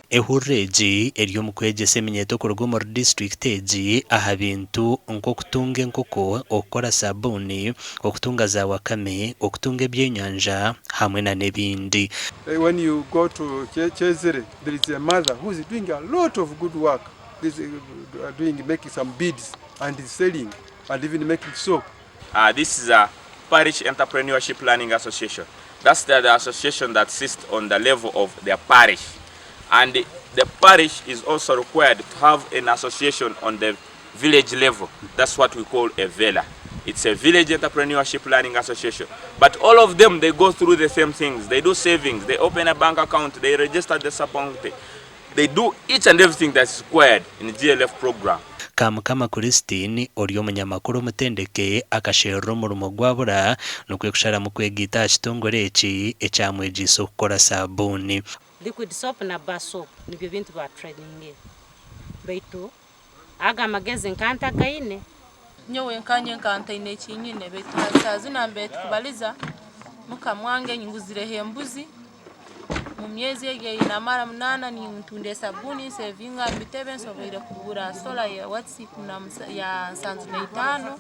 Ehururu egi eri omu kwegyesa eminyeeto kuruga omuri disiturikiti egi aha bintu nk'okutunga enkoko, okukora sabuuni, okutunga za wakame, okutunga ebyenyanja hamwe na n'ebindi. When you go to Kyezere there is a mother who is doing a lot of good work doing making some beads and is selling and even making soap. This is a Parish Entrepreneurship Learning Association. That's the, the association that sits on the level of the parish. And the, the parish is also required to have an association on the village level. That's what we call a VELA. It's a Village Entrepreneurship Learning Association. But all of them, they go through the same things. They do savings, they open a bank account, they register the Sabongte. They do each and everything that's required in GLF program. Kamukama Christine ori omunyamakuru omutendeke akasherura omurimo gwabura nikwo kusharamu kwegaita aha kitongore eki ekyamwegyeise okukora sabuuni. Liquid soap na bar soap nibyo bintu ba trainingire baitu ago amagezi nka ntagaine. Nyowe nkanye nka ntaine eki nyine, baitu ha saaha zinu nambere tukubaliza, mukama wange nyiguzireho embuzi, Omu myezi egi ei namara munaana nintunda esabuuni nsevinga aha bitebe nsoboire kugura sola ya watts ya nsanju na itaano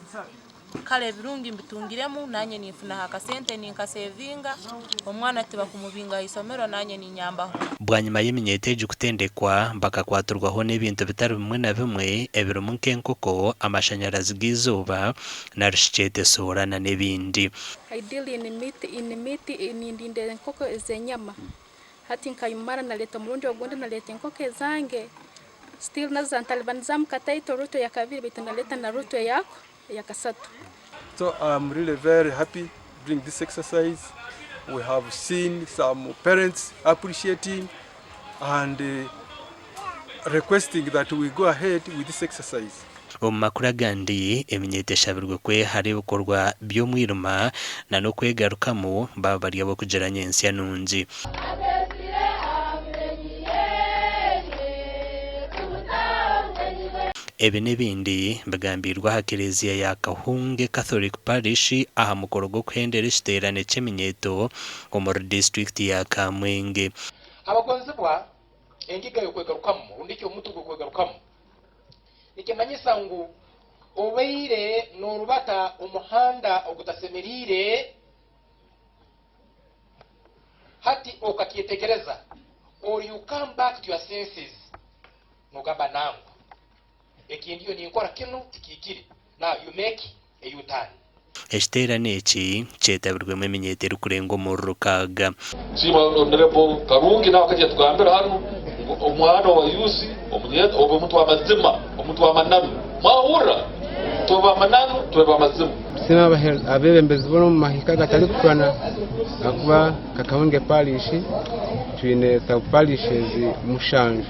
kare ebirungi mbitungiremu nanye ninfunaho akasente ninkasevinga omwana tibakumubinga aha isomero nanye ninyambaho. Bwanyima y'eminyeeto egi kutendekwa, bakakwatirwaho n'ebintu bitari bimwe na bimwe ebirimu nk'enkoko, amashanyarazi g'eizooba narishi kyete soora na n'ebindi. I deal in meat, in meat nindinda enkoko ez'enyama. Hati nkayimara naleeta omurundi ogundi naleeta enkoko ezange still nazo zantalibanizamu kataito route eyakabiri baitu naleeta na route eyakasatu. So I'm really very happy during this exercise we have seen some parents appreciating and requesting that we go ahead with this exercise. Omu makuru agandi, eminyeeto eshabirwe kwehara ebikorwa by'omwirima na n'okwegarukamu baaba bari ab'okugira nyentsya nungi. Ebi n'ebindi bigambiirwe aha Klezia ya Kahunge Catholic Parish aha mukoro gw'okuhendera ekiteerane ky'eminyeeto omuri disiturikiti ya Kamwenge. Abagonzibwa, engiga y'okwegarukamu rundi ki omuti gw'okwegarukamu nikimanyisa ngu obaire n'orubata omuhanda ogutasemeriire, hati okakyetegereza or you come back to your senses nogamba nangwa eki ndiyo ninkora kinu tikihikire, now you make a U-turn. Ekiteerane eki kyetabirwemu eminyeeto erikurenga omuri rukaaga. Nsiima Honourable Karungi nawe akaija yatugambira hanu ngu omwana owa youth omunyeeto obe omuntu w'amazima, omuntu w'amananu. Mwahurra? Tube b'amananu, tube b'amazima. Nitusiima abeebembezi boona omu mahika agatarikushushana ahakuba nka Kahunge Parish twine sub parishes mushanju.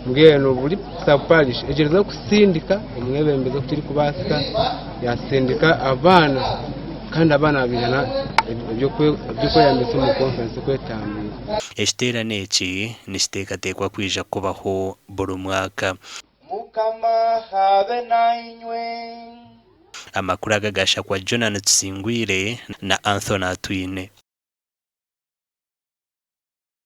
Mbwenu buri sub parish egyerizeho kusindika omwebembezi oku kirikubaasika yaasindika abaana kandi abaana babaijana eby'okweyambisa omu conference oku etambwire. Ekiteerane eki nikiteekateekwa kwija kubaho buri mwaka. Mukama abe nainywe. Amakuru aga gashakwa Jonah Tusingwire na Anthony Atwine.